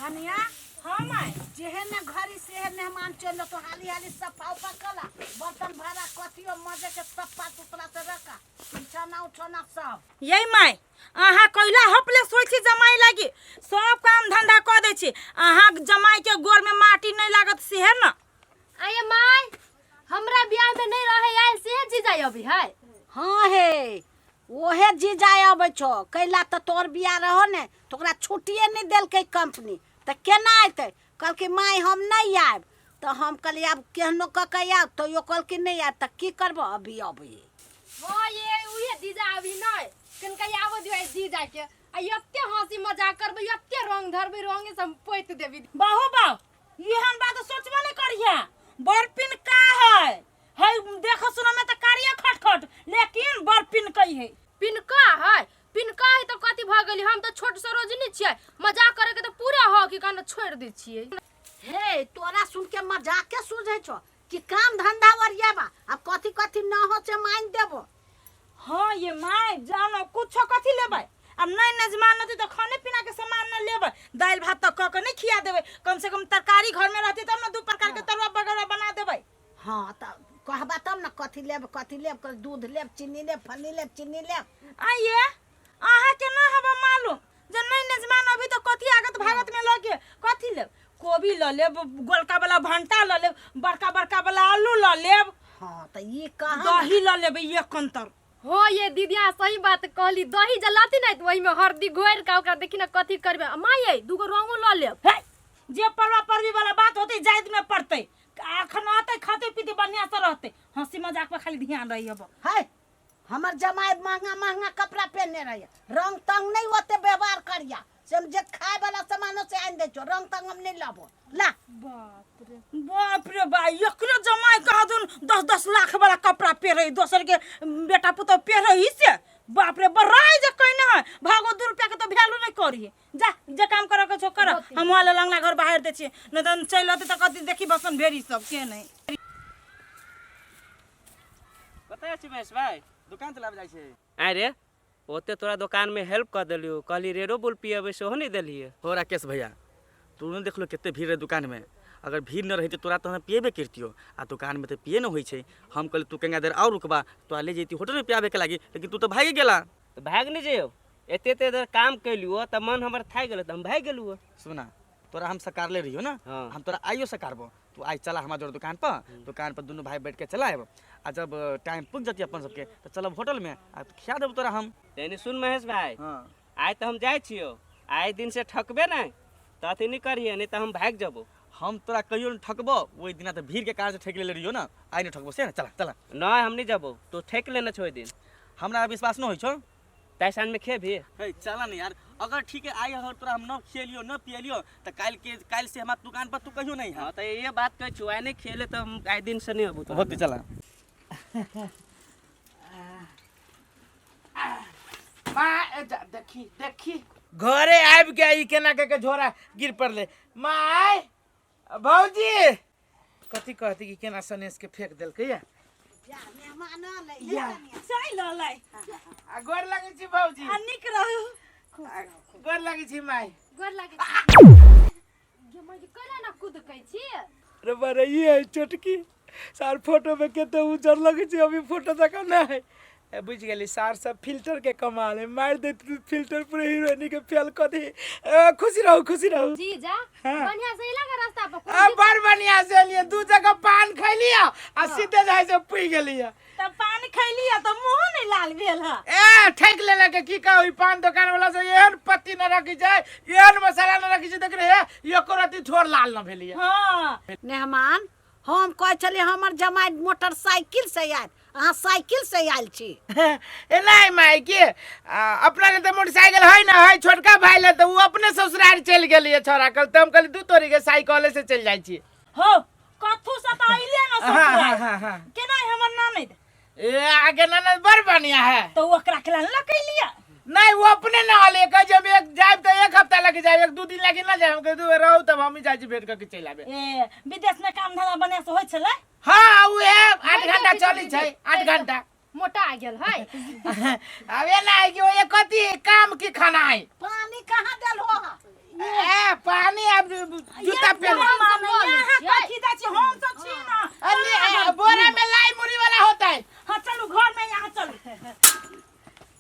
कनिया। हाँ माय। जेहे ने घड़ी सेहे मेहमान चलि तो हाली हाली सफा उफा कला, बर्तन भाड़ा कथियो मजे के सफा सुथरा से रखा, बिछाना उछाना सब। ये माय, अहाँ कैला हपले सोच छी जमाई लागी सब काम धंधा कऽ दै छी, अहाँ जमाई के गोर में माटी नहीं लागत सेहे न। आये माय, हमरा बियाह में नहीं रहे आयल से जीजा अभी है। हाँ हे, ओहे जीजा अबै छौ, कैला तऽ तोर बियाह रहो ने तऽ ओकरा छुट्टिए नहि देलकै कंपनी, तऽ केना अयतै? कहलकै माय हम नहि आयब, तऽ हम कहलियै आब केहनो कऽ के आयब, तैयो कहलकै नहि आयब, तऽ की करबो अभी अबै। हाँ ये उहे जीजा अभी नहीं, कनका आबऽ दियौ एहि जीजा के, आ एते हंसी मजाक करबै, एते रंग धरबै, रंगे से हम पोति देबी। बाहो बाहो, एहन बात सोचबो नहीं करिहे, बड़पिन का है है देखो सुनो में तो कारिया खटखट, लेकिन बड़पिन कही है। पिनका है, पिनका है तो कथी भऽ गेली, हम तऽ छोट सरोजनी छियै, मजाक करे के तऽ पूरा हक कान छोड़ि दै छियै। हे तोरा सुन के मजाके सूझै छौ कि काम धंधा ओरियाबा, आब कथी कथी न हो से मान देबो। हाँ ये my जानो कुछो कथी लेबै, अब नहीं नजमान होतै तऽ खाने पीना के सामान न लेबै, दालि भात तऽ कऽ के नहीं खिया देबै, कम से कम तरकारी घर में रहतै तब न दू प्रकार के तरुआ बगैरह बना देबै। हाँ तऽ कहबा तब न कथी लेब कथी लेब, दूध लेब चीनी लेब फल्ली लेब चीनी लेब। आइए अहाँ के ना हबा मालूम जे नहीं नजमान अभी तो कथी आगत भागत में लगे, कथी लेब? कोबी ल लेब, गोलका वाला भंटा ल लेब, बड़का बड़का वाला आलू ल लेब। हाँ तऽ ई कहाँ दही ल लेब एक कंतर। हाँ ये दीदी अहाँ सही बात कहली, दही जलाती नहीं तो वही में हरदी घोर के ओकरा देखी ना कथी करबे। आ माय ये दूगो रंगो ल लेब। हे जे परवा परवी वाला बात होते जाइत में पड़ते, अखन आते खाते पीते बढ़िया से रहते, हंसी मजाक पर खाली ध्यान रही हब। है हमर जमाई महंगा महंगा कपड़ा पहनने रहिए, रंग तंग नहीं होते व्यवहार करिया, से हम जे खाए वाला सामान से आनि दै छौ, रंग तंग हम नहीं लाबो ला। बाप रे बाप रे बा, एकरे जमाई कहा दुन 10-10 लाख वाला कपड़ा पहिरे, दोसर के बेटा पुतोह पहिरे ही से, बाप रे बराई जे कहने है भागो 2 रुपया के तो वैल्यू नहीं करी, जा जे काम करे के छौ कर, हम वाले लंगला घर बाहर दै छियै, नहीं तो चलि अतै तऽ कथी देखी बसन भेड़ी सब के नहीं। कतऽ छी महेश भाई? दुकान चलाबे जाइ छै। आँय रे, ओते तोरा दोकान में हेल्प कऽ देलियौ, कहली रेडो बुल पियेबै सेहो नहि देलियै। हो राकेश भैया, तू नहि देखलो कते भीड़ रहै दुकान में, अगर भीड़ न रहतै तोरा तऽ हम पियेबे करतियौ, आ दुकान में तऽ पिए न होइ छै। हम कहली तू कनिका देर आओर रुकबा तोरा ले जैती होटल में पियाबे के लागी, लेकिन तू तऽ भागि गेला। तऽ भागि नहि जइयौ, एते एते देर काम केलियौ तऽ मन हमर थाकि गेलै तऽ हम भागि गेलियौ। सुना, तोरा हम सकारले रहियौ ने, हाँ। हम तोरा आइयो सकारबो, तू आइ चला हमरा जोर दुकान पर, दुकान पर दुनू भाई बैठ के चला आयब, आ जब टाइम पुग जती अपन सबके तऽ चलब होटल में आ खिया देब तोरा हम। तनी सुन महेश भाई, हाँ। आइ तऽ हम जाइ छियौ, आइ दिन से ठकबे नहि तऽ अथी नहि करिहे, नहि तऽ हम भागि जेबौ। हम तोरा कहियो नहि ठकबो, ओहि दिना तऽ भीड़ के कारण से ठकि लेले रहियौ ने, आइ नहि ठकबो से ने, चला चला। नहि हम नहि जेबौ, तू ठकि लेने छौ ओहि दिन। हमरा विश्वास नहि होइ छौ। ताहि साँझ में खेबही? हे चला ने यार, अगर ठीक है आइ अगर तोरा हम न खिएलियो न पिएलियो तऽ काल्हि के काल्हि से हमरा दुकान पर तू कहियो नहीं हाँ तऽ ये बात कहै छियौ, आइ नहि खिएले तऽ हम आइ दिन से नहि अबू तोरा। होते चला। माँ, ए जा, देखी देखी घरे आबि के ई केना के के झोरा गिर पड़ले। माय भौजी कथी कहती कि केना सनेस के फेंक देलकै या? जा मेहमान आलै हे या। कनिया। चलि अलै। आ गोर लगै छी भौजी। आ नीक रहू। गोर लगै छी माय। गोर लगै छी। गे माय, केना ना कुदकै छी? अरे बड़े ई है छोटकी सार फोटो में कते उजर लगै छै, अभी फोटो देखा ना है। ए, बुझि गेली सार सब फिल्टर के कमाल है, मारि देत फिल्टर पूरे हीरोइनी के फेल कऽ दी। ए, खुशी रहू खुशी रहू। जी जा, हाँ। बढ़िया से एला रास्ता पर। आ, बड़ बढ़िया से एलियै, 2 जगह पान खैलियै आ सीधे जाइ से पी गेलियै। तऽ पान खैलियै तऽ मुँह नहि लाल भेल है। ए ठकि लेलक की कहू, ई पान दोकान वाला से एहन पत्ती न रखी छै, एहन मसाला न रखी छै, देख रे एको रत्ती ठोर लाल न भेलियै। हाँ। मेहमान हम कहै छलियै हमर जमाइ मोटरसाइकिल से आयत, अहाँ साइकिल से आयल छी। ए नहीं माय के, अपना ले तऽ मोटरसाइकिल है ना, है छोटका भाई ले तऽ उ अपने ससुराल चलि गेलियै छोरा कल, तऽ हम कहली दू तोरी के साइकिले से चलि जाइ छी। हो कथू से तऽ अइले ना हाँ, ससुराल। हाँ, हाँ, हाँ। केना हमर ननद? ए आगे ननद बड़ बढ़िया है। तऽ ओकरा केला न कैलियै? नहीं वो अपने ना आले, कहे जब एक जाए तो एक हफ्ता लग जाए, 1-2 दिन लगे ना जाए, हम कहे दू रहू तब हम ही जाए छी भेंट करके चलि आबे। ए विदेश में काम धंधा बढ़िया से होय छलै? हाँ, उ है, 8 बैठ घंटा जाओ, चली दीदी, छै, 8 बैठ जाओ। घंटा। मोटा आ गेल है। अब ये ना है कि वो ये कथी काम की खाना है? पानी कहाँ देल हो? ए पानी आ जूता पहन। यहाँ कथी जाइ छी हम सब छी ना। अरे बोरा में लाई मुरी वाला होता है। हाँ चलू घर में, यहाँ चलू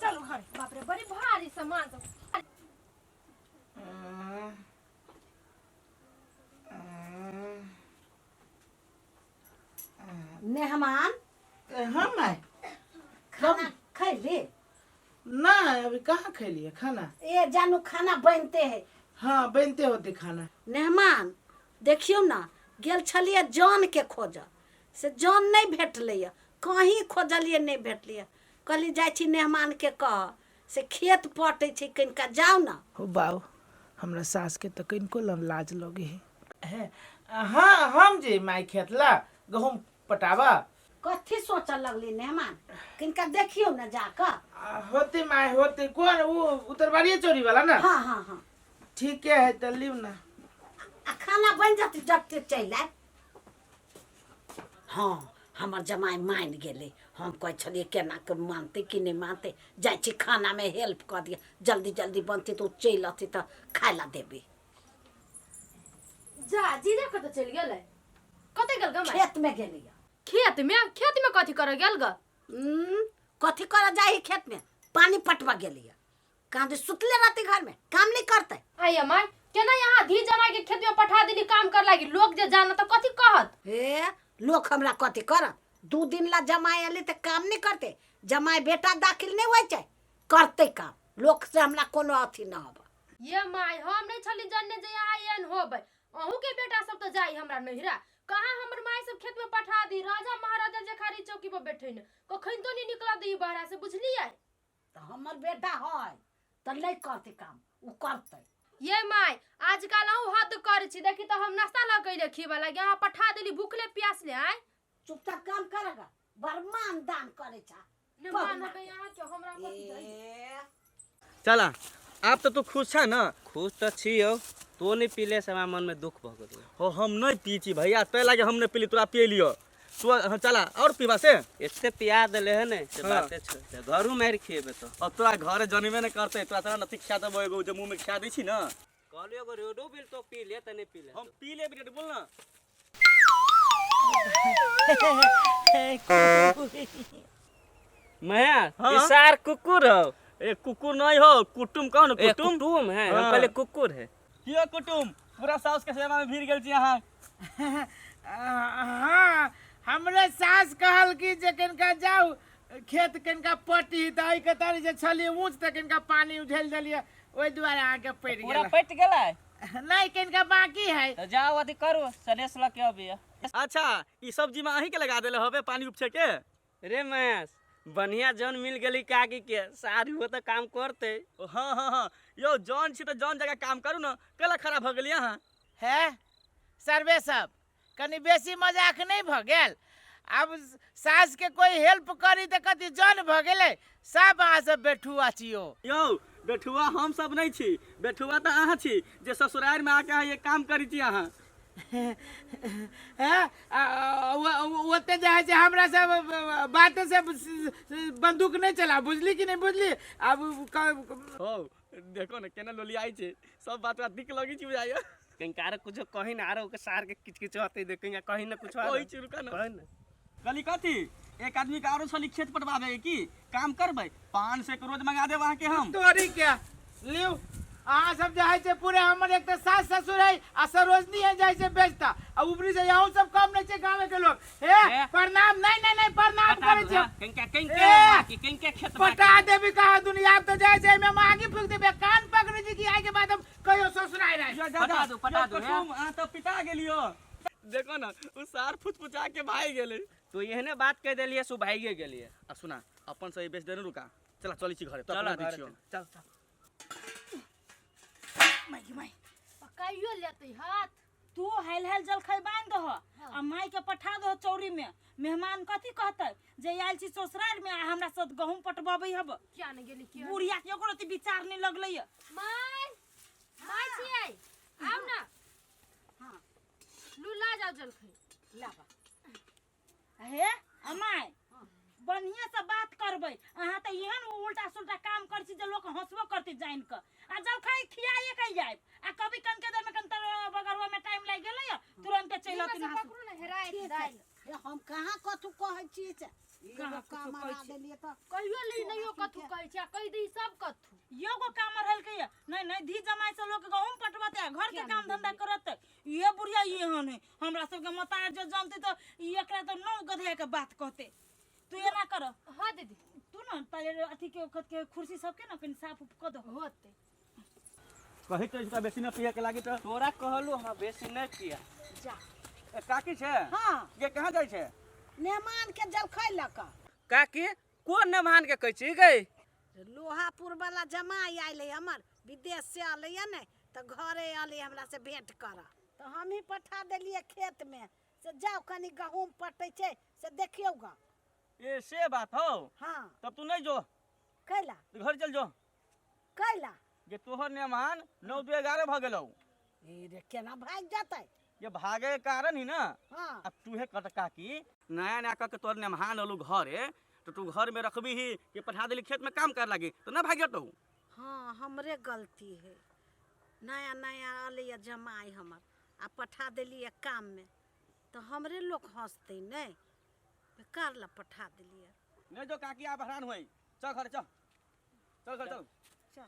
चलू घर। बाप रे बड़ी भारी सामान सब। मेहमान हाँ माय खाना खैली ना? अभी कहाँ खैलिए खाना। ए जानू खाना बनते है। हाँ बनते होते खाना। मेहमान देखियौ ना गेल छलियै जन के खोज से जन नहीं भेटलै, कहीं खोजलियै नहीं भेटलै। कहली जाइ छी मेहमान के कह से खेत पटै छै कनिका जाउ ना। हो बाऊ हमरा सास के तो कनिको लाज लगे है। हाँ हम जे माय खेत ला गहूम पटावा। कथी सोचऽ लगली मेहमान कनिका देखियौ ना जाकऽ। होते my होते कौन वो उतरबारिये चोरी वाला ना। हाँ हाँ हाँ ठीक है तो लिव ना। आ खाना बन जतै जते चलि आयब। हाँ हमर जमाइ मानि गेलै। हम कहै छलियै केना के मानतै कि नहि मानतै, जाइ छी खानामे हेल्प कऽ दिअ, जल्दी जल्दी बनतै तऽ ओ चलि अतै तऽ खाय लए देबै। जा जीजा कतऽ चलि गेलै? कतऽ गेल ग माय? खेत में गेलैया। खेत में? खेत में कथी करऽ गेल ग? कथी करऽ जाइ खेत में? पानी पटवा गेलैया। कहाँ जे सुतले रहतै घर में काम नहीं करतै। आइया माय केना यहाँ धी जमाई के खेत में पठा देली काम कर लागी, लोग जे जानत त कथी कहत? हे लोग हमरा कथी करत? 2 दिन ला जमाई अली तऽ काम नहीं करते, जमाई बेटा दाखिल नहीं होइ छै, करते काम। लोक से हमरा कोनो अथी न होब। ये my हम नहीं छली जानने जे यहाँ एहन होबै। अहूँ के बेटा सब तो जाई हमरा नहिरा, कहाँ हमर माय सब खेत में पठा दी? राजा महाराजा जे खाली चौकी पर बैठे न कखन तो नहीं निकल दी बाहर से, बुझलियै? तऽ हमर बेटा है तऽ नहीं करते काम, उ करते। ये my आजकल अहूँ हद करै छी। देखी तऽ हम नाश्ता लऽ के खिबा लागी, अहाँ पठा देली भूखले प्यासले। आय चुपचाप काम करेगा, बरमान दान करे छा। चला आप तो तू खुश है ना? खुश तो छी हो, तो नहीं पीले से हमारा मन में दुख भऽ गेल। हो हम नहीं पी छी भैया, तै लागे हम नहीं पीली, तोरा पिए लियो। तू चला और पीबा से एते पिया देले है ने से हाँ। बाते छोड़ घरू मारि खिएबे तो। अब तोरा घर जनमे ने करते, तोरा तोरा नथी खिया देबो एगो जे मुँह में खिया दै छी ना। कहलियो एगो रेडो बिल तो पी ले त नहीं पी ले। हम पी ले रेड बोल ना। माया हाँ? ई सार कुकुर हो। ए कुकुर नहीं हो, कुटुम कहो ना, ए, कुटुम कुटुम है। हम हाँ। पहले कुकुर है। कियो कुटुम पूरा साउस के सेवा में भीड़ गेल छी अहाँ। हाँ हमरे सास कहल कि जे कनिका जाउ खेत कनिका पटी तऽ एहि के तारी जे छलियै ऊँच तऽ कनिका पानी उझेल देलियै, ओहि दुआरे अहाँके पड़ि पूरा गेल। पटि गेलै? नहीं कनिका बाकी है। तऽ जाउ अथी करू सनेस लऽ के अबियै। अच्छा ई सब्जी में अहीं के लगा देले हबे पानी उपछे के? रे महेश बढ़िया जन मिल गेली काकी के, सारी वो तो काम करते। हाँ हाँ हाँ यो जौन छी तो जौन जगह काम करू ना, केला खराब हो गेली अहाँ? है सर्वे सब कनी बेसी मजाक नहीं भऽ गेल? आब सास के कोई हेल्प करी तऽ कथी जन भऽ गेलै? सब अहाँ सब बेठुआ छियो। यौ बेठुआ हम सब नहीं छी, बेठुआ तऽ अहाँ छी जे ससुराल में आके अहाँ ये काम करी छी अहाँ। हैं ओते जे है से हमरा सब बात से बंदूक नहीं चला, बुझली कि नहीं बुझली? आब हो देखो ना केना लोलियाई छै, सब बात बात निक लगै छै बुझाइया। कहीं कुछो कहीं ना आरो के सार के किच किच होते देख, कहीं कहीं ना कुछ कहै छी रुका ना। कहीं ना। कहली कथी एक आदमी के आरो छली खेत पटवाबे की काम करबै, 500 के रोज मंगा देब अहाँ के हम। तोरी के लिउ अहाँ सब जे है से पूरे हमर एक तऽ सास ससुर है आ सरोजनी है जाइ छै बेचता, आ ऊपरी से यहूँ सब कम नहीं छै गाँव के लोग। हे प्रणाम नहीं नहीं नहीं प्रणाम करै छी। कहीं के खेत पटा देबी कहा दुनिया तो जाइ छै एहिमे हम आगे फूक देबे, कान पकड़ै छी कि आइ के बाद हम कहियो ससुराल रहे। पटा दू, पटा दू, अहाँ तऽ पिता गेलियो। देखो ना उ सार फुचफुचा के भागि गेलै। तो एहने बात कह देलियै सो भागिए गेलियै। आ सुना अपन सही बेच देने रुका, चला चलै छी घरे, चल दै छियौ। चल चल my my पकाइयो लेतै हाथ। तू हेल हेल जलखै बान्हि दह आ माय के पठा दह चौरी में। मेहमान कथी कहतै जे आयल छी ससुराल में आ हमरा सब गहूम पटबबै हब। किया ने गेली? किया बुढ़िया के एको रति विचार नहीं लगलै। My my छियै आउ ना। हाँ लू ला जाओ जलखै लाबा। हे अमाय बढ़िया से बात करबै, अहाँ तऽ एहन उल्टा सुल्टा काम करै छी जे लोक हंसबो करतै जानि कऽ। आ जलखै खियाए के जायब आ कभी कनके देर में कन बगरवा छियै से? हे, हम कहाँ कथू कहै छियै से? एगो काम हरा देलियै तऽ कहियो ले नहियो कथू कहै छै आ कहि दी सब कथू। एगो काम रहलकै ये नहीं नहीं, धी जमाई से लोग गहूम पटबते, घर के काम धंधा करते। ये बुढ़िया एहन है, हमरा सबके मतार जो जानते तो ई एकरा तो नौ गधे के बात कहते। तू एना कर। हाँ दीदी। तू न पहले अथी के वखत के कुर्सी सबके न कनी साफ उफ कऽ दहो। होते। कहै तऽ इसका बेसी न पिए के लागी तऽ। तोरा कहलू हमरा बेसी नहि पिया। जा। ए, काकी छै? हाँ। ये कहाँ जाइ छै? मेहमान के जलखै लऽ कऽ। काकी कोन मेहमान के कहै छी गई? लोहापुर वाला जमाई आयल है हमर, विदेश से अलै है ने, तऽ घरे अलै हमरा से भेंट करऽ, तऽ हमही पठा देलियै खेत में से जाउ कनी गहूम पटै छै से देखियौ ग। ए से बात हौ? हाँ। तब तू नहीं जो। कैला? घर चल जो। कैला? जे तोहर मेहमान 9 2 11 भऽ गेलौ। ए रे केना भागि जेतै? ये भागे के कारण ही ना। हाँ। अब तूहे कट काकी, नया नया कह के तोहर मेहमान अलू घरे तो तू घर में रखबी ही कि पठा देली खेत में काम कर लागी तो ना भाग जतौ। हाँ हमरे गलती है, नया नया अलै जमाई हमर आ पठा देलियै काम में तो हमरे लोग हंसते नहीं, बेकार ला पठा देलियै। नहीं जो काकी आप हैरान होई, चल घर चल, चल घर चल। चल।